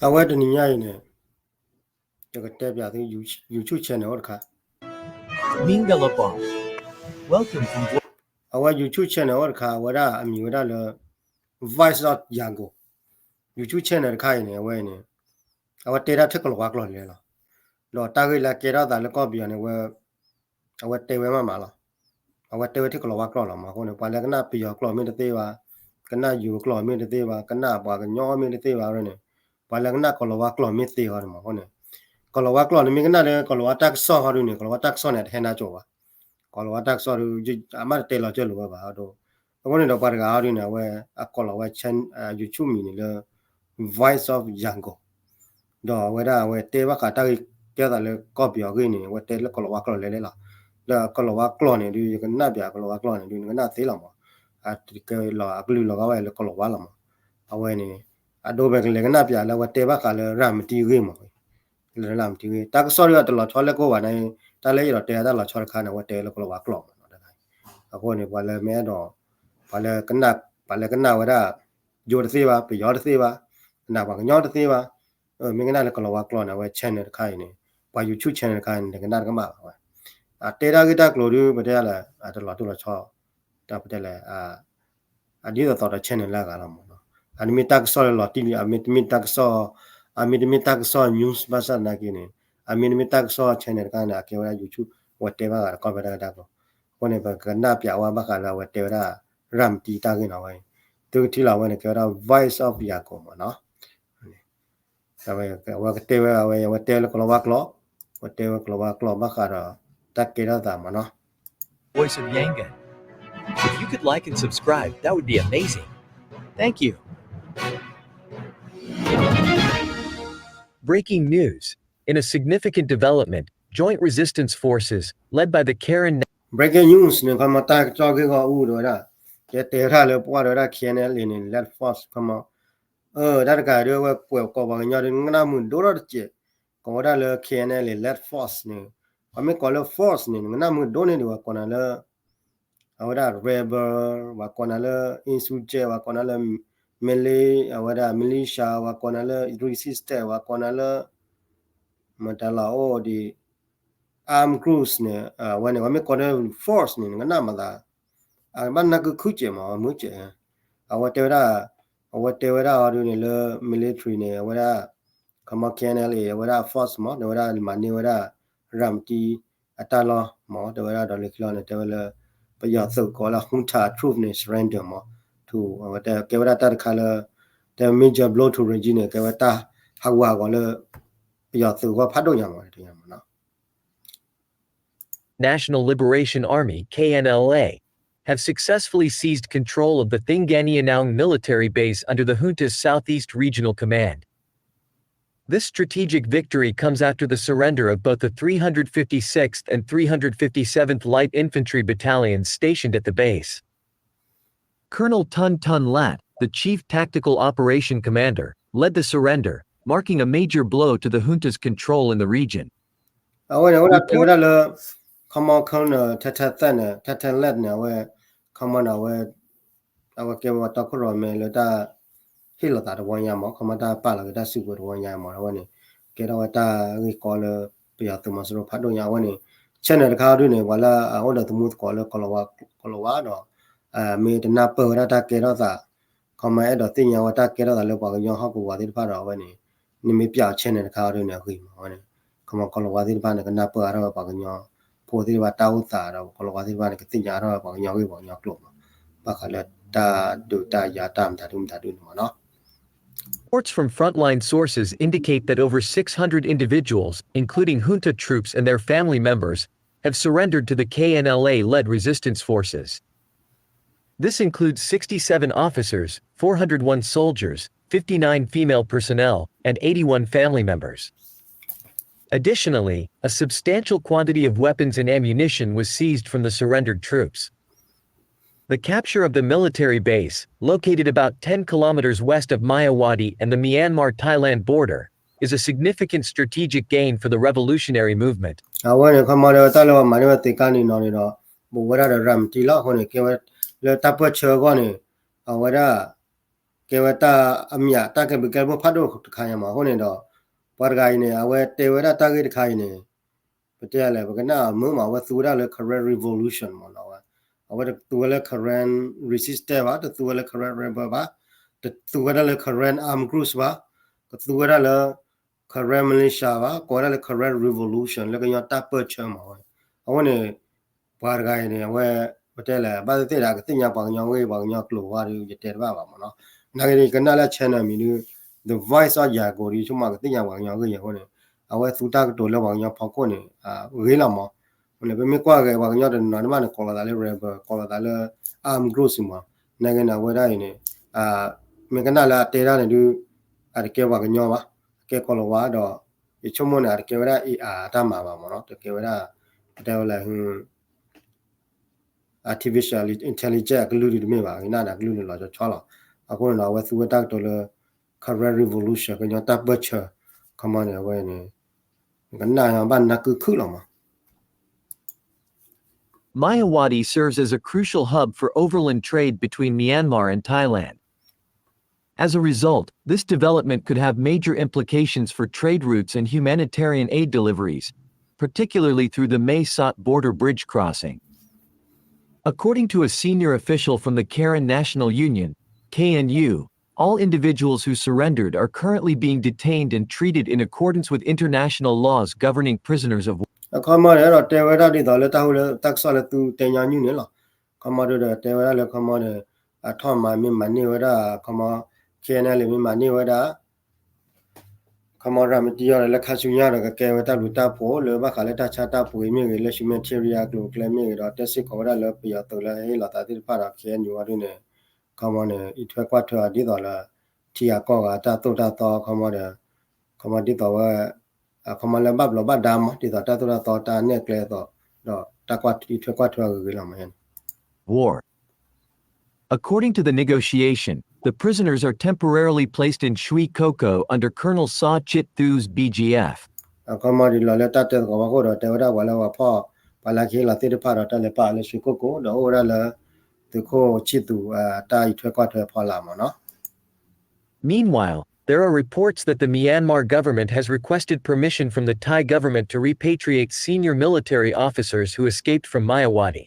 အဝဲတနံၤညါအံၤန့ၣ် ယကတဲပၠးသု YouTube channel အိၣ်တခါ မင်္ဂလာပါ Welcome from အဝဲ YouTube channel အိၣ်တခါ အဝဲဒၣ်အမံၤဝဲဒၣ်လၢ Voice of Yangon YouTube channel တခါအံၤန့ၣ် အဝဲန့ၣ် အဝဲတဲဒၣ်ထဲကလီၤဝါကျိာ်လဲၣ်လီၤ. ဒီးတၢ်ဂ့ၢ်လၢကဲထီၣ်သးလၢကီၢ်ပယီၤန့ၣ်ဝဲ အဝဲတဲဝဲမးမးလီၤ. အဝဲတဲဝဲထဲကလီၤဝါကျိာ်လီၤမး. အဃိန့ၣ် ပှၤလၢကနၣ်ပယီၤကျိာ်မ့ၢ်တသ့ဘၣ်, ကနၣ်ယိၤကျိာ်မ့ၢ်တသ့ဘၣ်, ကနၣ်ပှၤကညီမ့ၢ်တသ့ဘၣ်န့ၣ်, ပှၤလၢကနၣ်ကလီၤဝါကျိာ်မ့ၢ်သ့ဃီန့ၣ်မး. အဃိန့ၣ် ကလီၤဝါကျိာ်န့ၣ် မ့ၢ်ကနၣ်လၢကလီၤဝါတၢ်ကစီၣ်ဟီဒုန့ၣ် ကလီၤဝါတၢ်ကစီၣ်န့ၣ် အတဟဲနါကၠိဘၣ်. ကလီၤဝါတၢ်ကစီၣ်ဒု အမ့ၢ်တတဲလီၤကၢလိာ်ဝဲဘၣ်ဒီး အဃိန့ၣ်ဒီးပှၤတဂၤဟီဒုန့ၣ် အဝဲအကိးလီၤဝဲ YouTube မံၤန့ၣ်လၢ Voice of Yangon ဒီးအဝဲဒၣ်အဝဲတဲဘၣ်ဃးတၢ်ဂ့ၢ်ကဲထီၣ်သးလၢကီၢ်ပယီၤအဂ့ၢ်န့ၣ် အဝဲတဲလၢကလီၤဝါကျိာ်လဲၣ်လဲၣ်လီၤ. လၢကလီၤဝါကျိာ်န့ၣ်ဒု ယကနၣ်ပၠးကလီၤဝါကျိာ်န့ၣ်ဒု နကနၣ်သ့လီၤမး. အကဲလီၤအကလုၢ်လီၤဂာ်ဝဲလၢကလီၤဝါလီၤမး. အဝဲန့ၣ် အဒိပကလဲၤကနၣ်ပၠးလၢအဝဲတဲဘၣ်ဃးလၢရၤမတံဂ့ၢ်မး. လၢရၤမတံဂ့ၢ် တၢ်ကစီၣ်ဒုအတလီၤဆီလၢကိၢ်ဘၣ်န့ၣ် တၢ်လၢယအဲၣ်ဒိးတဲတၢ်လီၤဆီတခါန့ၣ် အဝဲတဲလၢကလီၤဝါကျိာ်မးနီၤ. အဃိန့ၣ် ပှၤလၢမ့ၢ်အဲၣ်ဒိး ပှၤလၢကနၣ် ပှၤလၢကနၣ်ဝဲဒၣ် ယိၤတသ့ဘၣ်, ပယီၤတသ့ဘၣ်, ကနၣ်ပှၤကညီတသ့ဘၣ်, မ့ၢ်ကနၣ်လၢကလီၤဝါကျိာ်န့ၣ် အဝဲ channel တခါအံၤန့ၣ် ပှၤ YouTube channel တခါအံၤန့ၣ် နကနၣ်တကမၣ်ဘၣ်ဝဲ. အတဲတၢ်ဂ့ၢ်တၢ်ကျိၤဒု ပတဲလဲၣ် အတလီၤတိၢ်လီၤဆီ တၢ်ပတဲလဲၣ် အဒ်သိးသိးဒီး channel လၢအဂၤလီၤမးနီၤ. အမ့တမ့ၢ်တၢ်ကစီၣ်လၢလီၤတံၢ်လံ အမ့တမ့ၢ်တၢ်ကစီၣ် အမ့တမ့ၢ်တၢ်ကစီၣ် news ဘၣ်ဆၣ်သနာ်က့န့ၣ် အမ့တမ့ၢ်တၢ်ကစီၣ် channel တခါန့ၣ် အကဲဝဲဒၣ် YouTube အဝဲတဲဘၣ်ဃးဒီးကီၢ်ပယီၤတၢ်ဂ့ၢ်တၢ်ကျိၤ. အဃိန့ၣ် ပကနၣ်ပၠးဝဲဘၣ်ဃးလၢအဝဲတဲဝဲဒၣ် ရၤမတံတၢ်ဂ့ၢ်နီၤဝဲ. သုကထံၣ်လီၤဝဲန့ၣ် ကဲဝဲဒၣ် Voice of Yangon မးနီၤ. အဝဲကတဲဝဲ အဝဲ အဝဲတဲလၢကလီၤဝါကျိာ်, အဝဲတဲဝဲကလီၤဝါကျိာ်ဘၣ်ဃးဒီးတၢ်ကဲထီၣ်သးမးနီၤ. Voice of Yangon. If you could like and subscribe, that would be amazing. Thank you. Breaking news. In a significant development, joint resistance forces, led by the Karen Breaking news န့ၣ် ခီမီတၢ်ကစီၣ်ဂ့ၢ်ဂီၢ်အူဒၣ်ဝဲဒၣ် ကဲတဲဝဲဒၣ်လၢပှၢ်ဒၣ်ဝဲဒၣ် K N L A န့ၣ် Land Force ခီမီ တၢ်တကးဒုအဝဲကွဲးကိးပှၤကညီဒု နကနၣ်မုာ်ဒိၣ်ထီၣ်တစဲး ကိးဝဲဒၣ်လၢ K N L A Land Force န့ၣ် ပှၤမ့ၢ်ကိးလၢ force န့ၣ် နကနၣ်မုာ်ဒိၣ်န့ၢ်ဒံး ပှၤကိးနၤလၢ အဝဲဒၣ် rebel, ပှၤကိးနၤလၢ insurgent, ပှၤကိးနၤလၢ mili, အဝဲဒၣ် militia, ပှၤကိးနၤလၢ resistance, ပှၤကိးနၤလၢ မတၤလီၤအိၣ်ဒံး armed groups န့ၣ် အဝဲန့ၣ် ပှၤမ့ၢ်ကိးလၢ force န့ၣ် နကနၣ်မၤသး အဘၣ်နၢ်ကုခုစဲးမး မုာ်စဲး အဝဲတဲဝဲဒၣ် အဝဲတဲဝဲဒၣ်အီၤဒုန့ၣ်လၢ military န့ၣ် အဝဲဒၣ် ခီမီ K N L A အဝဲဒၣ် force မး တဲဝဲဒၣ်မၤန့ၢ်ဝဲဒၣ် ရၤမတံအတၢ်လီၢ်မး တဲဝဲဒၣ်ဒီးလၢခံလီၤန့ၣ် တဲဝဲလၢ ပယီၤသုးကိးလၢ junta troop န့ၣ် surrender မး ထူ အဝဲတဲကဲဝဲဒၣ်တၢ်တခါလၢ တဲ major blow to regime န့ၣ် ကဲဝဲတၢ်ဟးဂူာ်ဟးဂီၤလၢ ပယီၤသုးဂီၢ်ဖးဒိၣ်ညါမး တညါမးနီၤ National Liberation Army, K N L A, have successfully seized control of the Thinganianaung military base under the junta's Southeast Regional Command. This strategic victory comes after the surrender of both the three hundred fifty-sixth and three hundred fifty-seventh Light Infantry Battalions stationed at the base. Colonel Tun Tun Lat, the chief tactical operation commander, led the surrender, marking a major blow to the junta's control in the region. အဝဲန့ၣ် အဝဲဒၣ်တဲဝဲဒၣ်လၢ ခီမီ Colonel ထဲထဲသၢန့ၣ် ထဲထဲလၢန့ၣ် အဝဲ ခီမီန့ၣ် အဝဲ အဝဲကဲဝဲတီခိၣ်ရိၣ်မဲလၢတၢ် ဟ့ၣ်လီၤသးတဝီညါမး ခီမီတၢ်ပာ်လီၤက့ၤတၢ်စုကဝဲၤတဝီညါမး အဝဲန့ၣ် ကဲထီၣ်ဝဲတၢ်ဂ့ၢ်ကီလၢ ပယီၤသုးမီၤစိရိၤဖးဒိၣ်ညါ အဝဲန့ၣ် channel တခါဒုန့ၣ် ပှၤလၢအအိၣ်ဒီးသမူသကိးလၢ ကလီၤဝါဒီး မ့ၢ်တနၢ်ပၢၢ်ဝဲဒၣ်တၢ်ကဲထီၣ်သး ခီမီအဲၣ်ဒိးသ့ၣ်ညါဝဲတၢ်ကဲထီၣ်သးလၢပှၤကညီဟီၣ်ကဝီၤသ့ၣ်တဖၣ်ဒီး အဝဲန့ၣ် နမ့ၢ်ပၠးအီၤ channel တခါဒုန့ၣ် အဂ့ၤမး အဝဲန့ၣ် ခီမီကလီၤဝါသ့ၣ်တဖၣ်န့ၣ် ကနၢ်ပၢၢ်အါထီၣ်ဝဲပှၤကညီဖိသ့ၣ်တဖၣ် တၢ်အိၣ်သးဒီး ကလီၤဝါသ့ၣ်တဖၣ်န့ၣ် ကသ့ၣ်ညါအါထီၣ်ဝဲပှၤကညီဂ့ၢ်ပှၤကညီကျိာ်မး ဘၣ်ဃးလၢတၢ်ဒုးတၢ်ယၤတၢ်မတၤဒုမတၤဒုန့ၣ်မးနီၤ Reports from frontline sources indicate that over six hundred individuals, including junta troops and their family members, have surrendered to the K N L A-led resistance forces. This includes sixty-seven officers, four hundred one soldiers, fifty-nine female personnel, and eighty-one family members. Additionally, a substantial quantity of weapons and ammunition was seized from the surrendered troops. The capture of the military base, located about ten kilometers west of Myawaddy and the Myanmar-Thailand border, is a significant strategic gain for the revolutionary movement. အဝဲန့ၣ် ခီမီဒီးတၢ်လၢပှၤမၤန့ၢ်ဝဲသ့ၣ်ကါန့ၣ်နီၤန့ၣ်ဒီး ဘူးဝဲဒၣ်ဒီးရၤမတံလီၤ အဃိန့ၣ် ကဲဝဲလၢတၢ်ပၢၢ်ဆၢအဂီၢ်န့ၣ် အဝဲဒၣ် ကဲဝဲတၢ်အမံၤ တၢ်ကဲဘျုးကဲဖှိၣ်ဖးဒိၣ်တခါညါမး. အဃိန့ၣ်ဒီး ပှၤတဂၤအံၤန့ၣ် အဝဲတဲဝဲဒၣ်တၢ်ဂ့ၢ်တခါအံၤန့ၣ် ပတဲလဲၣ် ပကနၣ်အမုာ်မး အဝဲသူဝဲဒၣ်လၢ Karen Revolution မးနီၤ. အဝဲတသူဝဲလၢ Karen Resistance ဘၣ်, တသူဝဲလၢ Karen Rebel ဘၣ်, တသူဝဲဒၣ်လၢ Karen Armed Groups ဘၣ်, ကသူဝဲဒၣ်လၢ Karen Militia ဘၣ်, ကိးဝဲဒၣ်လၢ Karen Revolution လၢကညီတၢ်ပၢၢ်ဆၢမးဝဲ. အဃိန့ၣ် ပှၤတဂၤအံၤန့ၣ် အဝဲ ပတဲလဲၣ် ဘၣ်သ့ၣ်သ့ၣ်ဒီး ကသ့ၣ်ညါပှၤကညီဂ့ၢ် ပှၤကညီကျိာ်ဝဲဒီး ယတဲတဘၣ်ဘၣ်မးနီၤ. နာ်က့ဒီး ကနၣ်လၢ channel မံၤဒုး The Voice of Yago ဒီး ဆိကမိၣ်ကသ့ၣ်ညါပှၤကညီဂ့ၢ်ယဲၢ်အဃိန့ၣ် အဝဲသူတၢ်ကတိၤလၢပှၤကညီဖီခိၣ်န့ၣ် ဂ့ၤလီၤမး. အဃိန့ၣ် ပမ့ၢ်ကွၢ်ဂ့ၤ ပှၤကညီတနီၤနီၤမးန့ၣ် ကိးလီၤသးလၢ rebel ကိးလီၤသးလၢ armed groups မး. နာ်က့န့ၣ် အဝဲဒၣ်အံၤန့ၣ် မ့ၢ်ကနၣ်လၢအတဲဒၣ်န့ၣ်ဒုး အတကဲပှၤကညီဘၣ်, အကဲကိးလီၤဝါဒီး ယဆိကမိၣ်န့ၣ် အတကဲဝဲဒၣ် A I အတၢ်မၤဘၣ်မးနီၤ, တကဲဝဲဒၣ် ပတဲဝဲလဲၣ် artificial intelligence အကလုၢ်ဒုးတမ့ၢ်ဘၣ်, ကနၣ်န့ၣ် အကလုၢ်န့ၣ်လီၤဆီဆီလီၤ. အဃိန့ၣ်ဒီး အဝဲသူဝဲတၢ်ကတိၤလၢ Karen Revolution ကညီတၢ်ပၢၢ်ဆၢ ခီမီန့ၣ် အဝဲန့ၣ် ကနၣ်ဘၣ်နၢ်ကုခုၣ်လီၤမး. Myawaddy serves as a crucial hub for overland trade between Myanmar and Thailand. As a result, this development could have major implications for trade routes and humanitarian aid deliveries, particularly through the Mae Sot border bridge crossing. According to a senior official from the Karen National Union, K N U, all individuals who surrendered are currently being detained and treated in accordance with international laws governing prisoners of war. အခီမီန့ၣ် အဲၣ်ဒိးတဲဝဲဒၣ်ဒ်သိးလၢတၢ်ဟူလၢတၢ်ကစီၣ်လၢသုတဲညီနုၢ်န့ၣ်လီၤ. အခီမီဒီး တဲဝဲဒၣ်လၢအခီမီန့ၣ် အထီၣ်မၤမ့ၢ်မၤန့ၢ်ဝဲဒၣ် အခီမီ K N L A မ့ၢ်မၤန့ၢ်ဝဲဒၣ် ခီမီရၤမတံယီၤဒီးလၢခါဆူညါဒီး ကကဲဝဲတၢ်ဘျုးတၢ်ဖှိၣ်လၢဘၣ်ဃးလၢတၢ်ဆါတၢ်ပှ့ၤမ့ၢ်ဂ့ၤ လၢ humanitarian အကျိၤအကျဲမ့ၢ်ဂ့ၤဒီး တဲစ့ၢ်ကီးဝဲဒၣ်လၢပယီၤသုးလၢဟ့ၣ်လီၤသးသ့ၣ်တဖၣ်ဒီး K N U အီၤဒ်န့ၣ် ခီမီန့ၣ် အံးထွဲကွၢ်ထွဲအီၤဒ်သိးလၢ ထံဂၤကီၢ်ဂၤတၢ်သိၣ်တၢ်သီ ခီမီဒီး ခီမီဒ်သိးဝဲ ခီမီလၢဘၣ်ဘျီးဘၣ်ဒါမး ဒ်သိးတၢ်သိၣ်တၢ်သီတၢ်နဲၣ်ကျဲအသိး ဒီးတၢ်ကွၢ်အံးထွဲကွၢ်ထွဲအီၤဂ့ၤဂ့ၤလီၤမးန့ၣ် war. According to the negotiation, the prisoners are temporarily placed in Shwe Koko under Colonel Saw Chit Thew's B G F. အခီမီဒ်လီၤလၢတၢ်တဲသကိးဖီခိၣ်ဒီး တဲဝဲဒၣ်ပှၤလၢပှၤဖီၣ် ပှၤလၢကဟ့ၣ်လီၤသ့ၣ်တဖၣ်ဒီး တၢ်လဲၤပာ်လၢ Shwe Koko ဒီးအိၣ်ဝဲဒၣ်လၢ သုးခိၣ်ဆံၣ်သူး တၢ်အံးထွဲကွၢ်ထွဲဖီလာ်မးနီၤ Meanwhile, there are reports that the Myanmar government has requested permission from the Thai government to repatriate senior military officers who escaped from Myawaddy.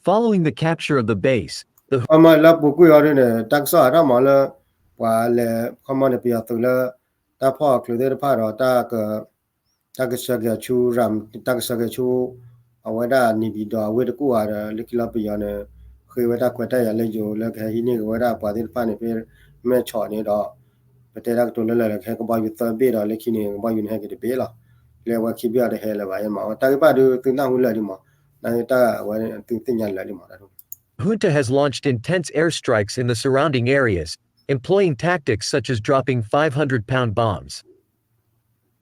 Following the capture of the base, the ခီမီလၢပူၤကွံာ်အီၤဒ်န့ၣ် တၢ်ကစီၣ်ဟးထီၣ်မးလၢ ပှၤလဲၤ ခီမီန့ၣ် ပယီၤသုးလၢ တၢ်ဖီၣ်အီၤချုးသ့ၣ်တဖၣ်ဒီး တၢ်ကဆှၢက့ၤဆူ တၢ်ကဆှၢက့ၤဆူ အဝဲဒၣ် နေပြည်တော် အဝ့ၢ်တကူၣ်ဧါဒီး လၢခံလီၤပယီၤန့ၣ် ဃ့ဝဲတၢ်ခွဲးတၢ်ယာ်လၢယိၤလၢကဟဲဟံးန့ၢ်က့ၤဝဲဒၣ်ပှၤသ့ၣ်တဖၣ်န့ၣ် ဖဲမဲၢ်ဆီးန့ၣ်ဒီး ပတဲတၢ်ကတိၤလၢလၢာ်လၢကဟဲကဘီယူၤသၢဘ့ၣ်ဒီး လၢခံန့ၣ် ကဘီယူၤန့ၣ်ဟဲက့ၤတဘ့ၣ်လီၤ. လၢအဝဲခံဘ့ၣ်အီၤတဟဲလၢၤဘၣ်မး တၢ်ဂ့ၢ်ဘၣ်ဒုးသုနၢ်ဟူလၢာ်ဒံးမး နာ်က့တၢ်အဝဲသုသ့ၣ်ညါလၢာ်ဒံးမး တၢ်ဒိ Junta has launched intense airstrikes in the surrounding areas, employing tactics such as dropping five hundred pound bombs.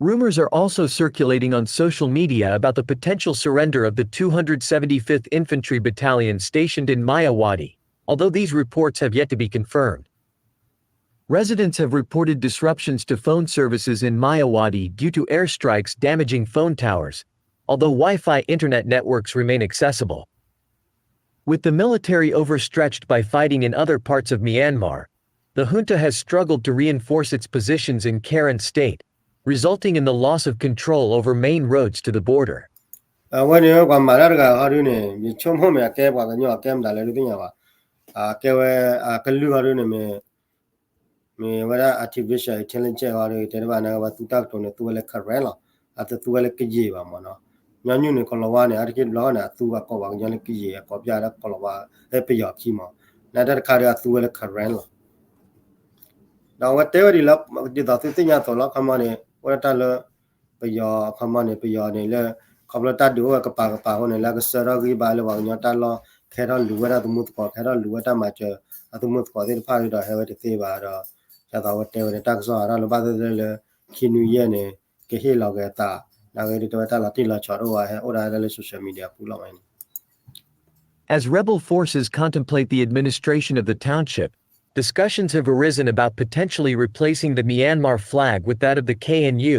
Rumors are also circulating on social media about the potential surrender of the two hundred seventy-fifth Infantry Battalion stationed in Myawaddy, although these reports have yet to be confirmed. Residents have reported disruptions to phone services in Myawaddy due to airstrikes damaging phone towers, although Wi-Fi internet networks remain accessible. With the military overstretched by fighting in other parts of Myanmar, the junta has struggled to reinforce its positions in Karen State, resulting in the loss of control over main roads to the border. အဝဲန့ၣ် ပှၤမၤတၢ်တဂၤဟီဒုန့ၣ် ယဆိကမိၣ်မ့ၢ်အကဲပှၤကညီအကဲမတၤလဲၣ်ဒုးသ့ၣ်ညါဘၣ်. အကဲဝဲ အကလုၢ်ဟီဒုန့ၣ်မ့ၢ် မ့ၢ်ဝဲဒၣ် artificial intelligence ဟီဒု တဲတဘၣ်န့ၣ် အဝဲသူတၢ်ကတိၤန့ၣ် သူဝဲလၢ Karen လီၤ. အတသူဝဲလၢကယဲၢ်ဘၣ်မးနီၤ. ညီနုၢ်န့ၣ် ကီၤလၤဝါန့ၣ် အါတက့ၢ်တဘျီန့ၣ် အသူအကိးပှၤကညီလၢကယဲၢ် အကိးပျၢ်ဒၣ်ကီၤလၤဝါ ပယီၤခံမး. နာ်တၢ်တခါဒီး အသူဝဲလၢ Karen လီၤ. ဒီးအဝဲတဲဝဲဒ်လၢ ဒ်သိးသုသ့ၣ်ညါအသိးလီၤ ခီမီန့ၣ် အိၣ်ဒၣ်တၢ်လၢ ပယီၤ ခီမီန့ၣ် ပယီၤန့ၣ်လၢ ခီဖျိတၢ်ဒုးအိၣ်ဝဲကပၤကပၤအဃိန့ၣ် လၢကဆှၢထီၣ်ဂံၢ်ဘါလၢပှၤကညီတၢ်လီၢ် ကဟဲထီၣ်လူၤဝဲဒၣ်သမူသကိး ကဟဲထီၣ်လူၤဝဲတၢ်မၤစၢၤအသမူသကိးသ့ၣ်တဖၣ်ဒီး ဟဲဝဲတသ့ဘၣ်ဒီး ဒ်သိးအဝဲတဲဝဲန့ၣ် တၢ်ကစီၣ်ဟးထီၣ်လၢဘၣ်သ့ၣ်သ့ၣ်လၢ ခံနွံယဲၢ်န့ၣ် ကဟ့ၣ်လီၤက့ၤအသး နာ်က့ဒုးတဲဝဲတၢ်လီၤတံၢ်လီၤဆဲးတအိၣ်ဘၣ် ဟဲအိၣ်ဒၣ်ဝဲဒၣ်လၢ social media ပူၤလီၤဝဲန့ၣ် As rebel forces contemplate the administration of the township, discussions have arisen about potentially replacing the Myanmar flag with that of the K N U,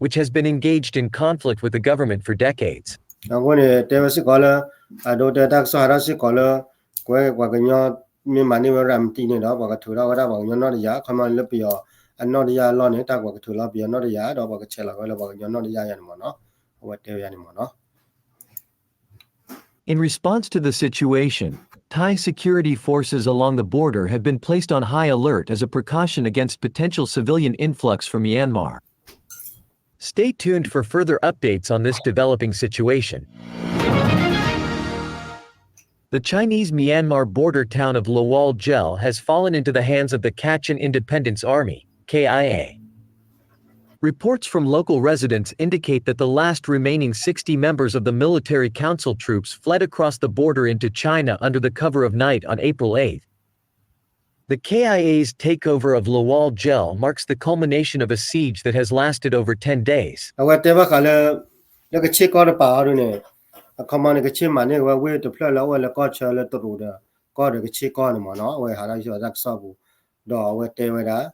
which has been engaged in conflict with the government for decades. အဃိန့ၣ် တဲဝဲစ့ၢ်ကီးလၢ အဒိတဲတၢ်ကစီၣ်ဟးထီၣ်စ့ၢ်ကီးလၢ ကွဲပှၤကညီ မ့ၢ်မၤန့ၢ်ဝဲရၤမတံန့ၣ်ဒီး ပှၤကထုးထီၣ်ဝဲဒၣ်ပှၤကညီနီၢ်တယၢ်, ခီမီလၢပယီၤအနီၢ်တယၢ်အလီၢ်န့ၣ် တၢ်ပှၤကထုးလီၤပယီၤနီၢ်တယၢ် ဒီးပှၤကဆဲးလီၤဝဲလၢပှၤကညီနီၢ်တယၢ်ယၤန့ၣ်မ့ၢ်နီၤ, အဝဲတဲဝဲယၤန့ၣ်မ့ၢ်နီၤ. In response to the situation, Thai security forces along the border have been placed on high alert as a precaution against potential civilian influx from Myanmar. Stay tuned for further updates on this developing situation. The Chinese-Myanmar border town of Lawal Jail has fallen into the hands of the Kachin Independence Army, K I A. Reports from local residents indicate that the last remaining sixty members of the military council troops fled across the border into China under the cover of night on April eighth. The K I A's takeover of Lawal Jail marks the culmination of a siege that has lasted over ten days. အဝဲတဲဘၣ်ဃးလၢ လၢကဆ့ကီၢ်တပၤအီၤဒုန့ၣ် အခီမီန့ၣ် ကဆ့မၤန့ၢ်ဝဲဝ့ၢ်တဖျၢၣ်လၢအအိၣ်ဝဲလၢကီၢ်ဆၢလၢတရူးဒီး ကီၢ်ဒီးကဆ့ကီၢ်န့ၣ်မ့ၢ်နီၤ, အဝဲဟးထီၣ်ဟံးထီၣ်တၢ်ကစီၣ်ပူၤ ဒီးအဝဲတဲဝဲဒၣ်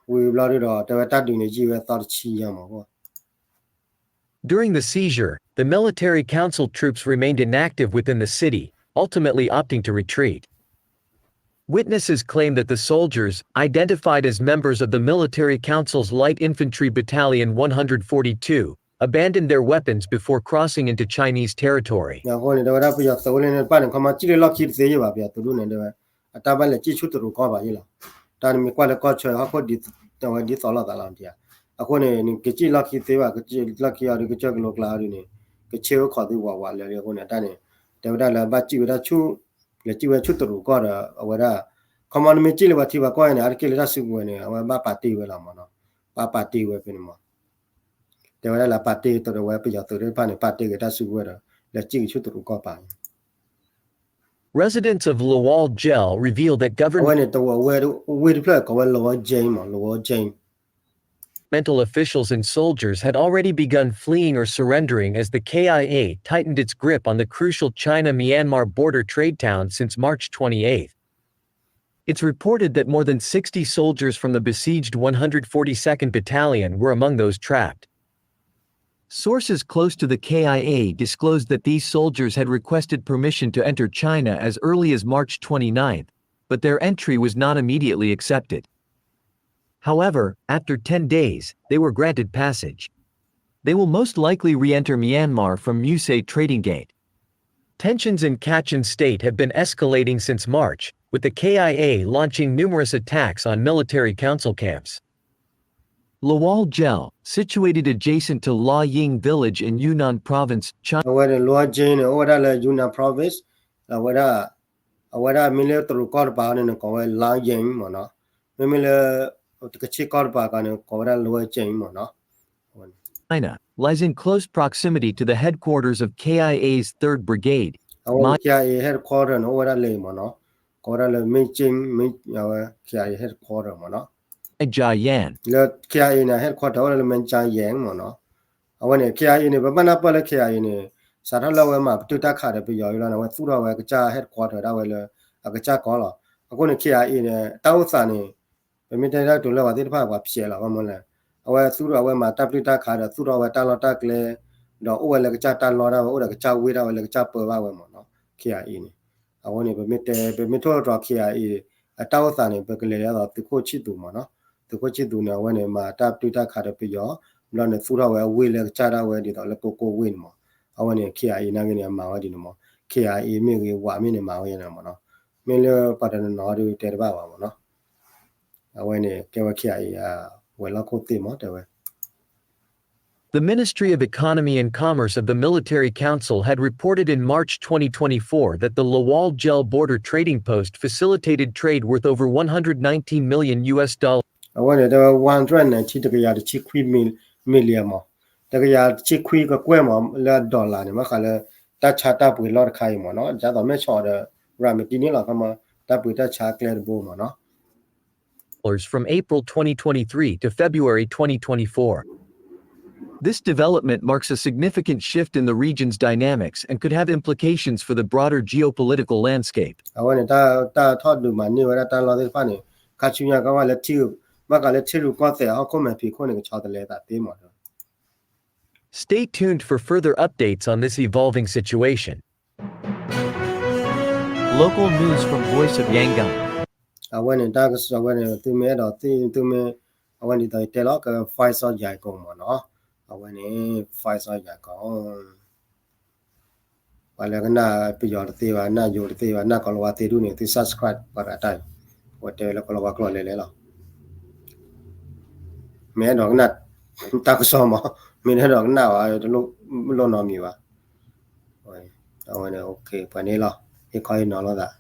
ဝံၤဘျီဒုဒီး တဲဝဲတၢ်ဒုးန့ၣ်ယံာ်ဝဲသီတဆံညါမ့ၢ်နီၤ. During the seizure, the military council troops remained inactive within the city, ultimately opting to retreat. Witnesses claim that the soldiers, identified as members of the military council's Light Infantry Battalion one hundred forty-two, abandoned their weapons before crossing into Chinese territory. အဃိန့ၣ် တဲဝဲဒၣ်ပယီၤသုးဝဲလၢန့ၣ်တဖၣ်န့ၣ် ခီမီ ကံၣ်လၢလီၢ်ခံတသ့ယဘၣ် ပယီၤသုးဒုန့ၣ် တဲဝဲ အတၢ်ဘၣ်လဲၤကံၣ်ဆူတရူးကီၢ်ဘၣ်ယဲလီၤ. တၢ်နမ့ၢ်ကွၢ်လၢကီၢ်ဆၢဟီၣ်ခိၣ်ဒ် အဝဲဒ်သိးလိာ်သးလီၤဒ်ဧါ. အဃိန့ၣ် နကံၣ်လီၢ်ခံသ့ဘၣ် ကံၣ်လီၢ်ခံအီၤဒု ကစၢၢ်ကလိကျါအီၤဒုန့ၣ် ကဆ့အိၣ်ခိးသုဝးဝးလၢာ်လံအဃိန့ၣ် အတၢ်န့ၣ် တဲဝဲဒၣ်လၢဘၣ်ကံၣ်ဝဲဒၣ်ဆူ လဲၤကံၣ်ဝဲဆူတရူးကီၢ်ဒီး အဝဲဒၣ် ခီမီ နမ့ၢ်ကံၣ်လၢပှၤထံပှၤကီၢ်အံၤန့ၣ် အါတက့ၢ်လၢတၢ်စုကဝဲၤန့ၣ် အဝဲဘၣ်ပာ်တ့ၢ်ဝဲလီၤမ့ၢ်နီၤ. ဘၣ်ပာ်တ့ၢ်ဝဲဖဲန့ၣ်မ့ၢ် တဲဝဲဒၣ်လၢပာ်တ့ၢ်ကတီၢ်ဒီးဝဲပယီၤသုးသ့ၣ်တဖၣ်န့ၣ် ပာ်တ့ၢ်က့ၤတၢ်စုကဝဲၤဒီး လဲၤကံၣ်က့ၤဆူတရူးကီၢ်ပၤ Residents of Lawal Jail revealed that government အဝဲန့ၣ် တဝဲဝ့ၢ်တဖျၢၣ်ကိးဝဲ Lawal Jail မ့ၢ် Lawal Jail. Mental officials and soldiers had already begun fleeing or surrendering as the K I A tightened its grip on the crucial China-Myanmar border trade town since March twenty-eighth. It's reported that more than sixty soldiers from the besieged one hundred forty-second Battalion were among those trapped. Sources close to the K I A disclosed that these soldiers had requested permission to enter China as early as March twenty-ninth, but their entry was not immediately accepted. However, after ten days, they were granted passage. They will most likely re-enter Myanmar from Muse trading gate. Tensions in Kachin State have been escalating since March, with the K I A launching numerous attacks on military council camps. Lawal Jail, situated adjacent to Lawal Jail village in Yunnan province, China. အဝဲန့ၣ် Lawal Jail န့ၣ် အိၣ်ဝဲဒၣ်လၢ Yunnan province အဝဲဒၣ် အဝဲဒၣ်မ့ၢ်လၢတရူးကီၢ်တပၤန့ၣ် ကိးဝဲ Lawal Jail မ့ၢ်နီၤ. မ့မ့ၢ်လၢ ကဆ့ကီၢ်တပၤကီးန့ၣ် ကိးဝဲဒၣ် Lawal Jail မ့ၢ်နီၤ. China lies in close proximity to the headquarters of K I A's Third Brigade. အဝဲ K I A headquarter န့ၣ် အိၣ်ဝဲဒၣ်လၢမ့ၢ်နီၤ. ကိးဝဲဒၣ်လၢ မ့ၢ်ကၠ့ၣ် မ့ၢ် အဝဲ K I A headquarter မ့ၢ်နီၤ. မ့ၢ်ကၠ့ၣ်ယဲၢ် လၢ K I A န့ၣ် headquarter အိၣ်ဝဲဒၣ်လၢ မ့ၢ်ကၠ့ၣ်ယဲၢ် မ့ၢ်နီၤ. အဝဲန့ၣ် K I A န့ၣ် ပဘၣ်နၢ်ပၢၢ်လၢ K I A န့ၣ် စးထီၣ်လၢအဝဲမၤပတုာ်တၢ်ခးဒီးပယီၤလီၤန့ၣ် အဝဲသူၣ်ထီၣ်ဝဲကစၢ် headquarter ဒၣ်ဝဲလၢအကစၢ်ကီၢ်လီၤ. အဃိန့ၣ် K I A န့ၣ် တၢ်အိၣ်သးန့ၣ် ပမ့ၢ်တဲတၢ်ကတိၤလၢပှၤသ့ၣ်တဖၣ်ပှၤဖျဲးလီၤ ဘၣ်မနုၤလဲၣ်. အဝဲသူၣ်ထီၣ်အဝဲမၤတၢ်ပတုာ်တၢ်ခးဒီးသူၣ်ထီၣ်ဝဲတၢ်လီၢ်တၢ်ကျဲ ဒီးအိၣ်ဝဲလၢကစၢ်တၢ်လီၢ်ဒၣ်ဝဲ အိၣ်ဒီးကစၢ်ဝ့ၢ်ဒၣ်ဝဲလၢကစၢ်ပၢဘၣ်ဝဲမ့ၢ်နီၤ K I A န့ၣ်. အဃိန့ၣ် ပမ့ၢ်တဲ ပမ့ၢ်ထိၣ်သတြီၤ K I A အတၢ်အိၣ်သးန့ၣ် ပကလဲၤဒ်သိးသုးခိၣ်ဆံၣ်သူးမ့ၢ်နီၤ. သုးခိၣ်ဆံၣ်သူးန့ၣ် အဝဲန့ၣ် မၤတၢ်ပတုာ်တၢ်ခးဒီးပယီၤ ဘျီန့ၣ်သူၣ်ထီၣ်ဝဲအဝ့ၢ်လၢကစၢ်ဒၣ်ဝဲဒ်သိးလၢကိကိၣ်ဝ့ၢ်န့ၣ်မ့ၢ်. အဝဲန့ၣ် K I A နာ်က့န့ၣ် အမၤဝဲဒ်န့ၣ်မ့ၢ် K I A မ့ၢ်ဂ့ၤ ဝးမ့ၢ်န့ၣ် မၤဝဲယဲန့ၣ်မ့ၢ်နီၤ. မ့ၢ်လၢပှၤတနီၤနီၤဒုးတဲတဘၣ်ဘၣ်မ့ၢ်နီၤ. အဝဲန့ၣ် ကဲဝဲ K I A အဝဲၤလီၢ်ခိၣ်သ့ၣ်မ့ၢ် တဲဝဲ The Ministry of Economy and Commerce of the Military Council had reported in March twenty twenty-four that the Lawal Jail border trading post facilitated trade worth over one hundred nineteen million U S dollars. အဝဲန့ၣ်တဲဝဲ one hundred nineteen တကယၤတဆံခွံ million မ့ၢ် တကယၤတဆံခွံကကွဲၢ်မ့ၢ် လၢ dollar န့ၣ် ဘၣ်ဃးလၢ တၢ်ဆါတၢ်ပှ့ၤလီၢ်တခါအံၤမ့ၢ်နီၤ. ဒ်သိးမဲာ်ဆီးဒီး ရၤမတံန့ၣ်လီၤ ခီမ့ၢ် တၢ်ပှ့ၤတၢ်ဆါကျဲတဘိမ့ၢ်နီၤ. From April twenty twenty-three to February twenty twenty-four. This development marks a significant shift in the region's dynamics and could have implications for the broader geopolitical landscape. အဝဲန့ၣ် တၢ် တၢ်ထီၣ်ဒုးမၤန့ၢ်ဝဲဒၣ်တၢ်လီၢ်သ့ၣ်တဖၣ်န့ၣ် ခါဆူညါကဘၣ်လၢထံ ဘၣ်ဃးလၢထံရူၢ်ကီၢ်သဲး ဟီၣ်ခိၣ်မဲာ်ဖံးခိၣ်န့ၣ် ကဆီတလဲသးသ့မ့ၢ်နီၤ. Stay tuned for further updates on this evolving situation. Local news from Voice of Yangon. အဝဲန့ၣ် တၢ်ကစီၣ်ဝဲန့ၣ် သုမ့ၢ်အဲၣ်ဒိးသ့ၣ် သုမ့ၢ် အဝဲန့ၣ်ဒ်သိးယတဲလီၤ က Voice of Yangon မ့ၢ်နီၤ, အဝဲန့ၣ် Voice of Yangon ပှၤလၢကနၣ်ပယီၤတသ့ဘၣ် နၢ်ယိၤတသ့ဘၣ် နၢ်ကီၤလၤဝါသ့ဒူၣ်န့ၣ် သု subscribe ပှၤဂၤတၢ်အံၤ, အဝဲတဲဝဲလၢကီၤလၤဝါကျိာ်လဲၤလဲၤလီၤ. မ့ၢ်အဲၣ်ဒိးကနၣ် တၢ်ကစီၣ်မး, မ့ၢ်အဲၣ်ဒိးကနၣ်ဘၣ် တလိၣ်နီတမံၤဘၣ်. အဝဲန့ၣ် ပှၤန့ၣ်လီၤ, ဟ့ၣ်ခီဟ့ၣ်နီၤလိာ်သး.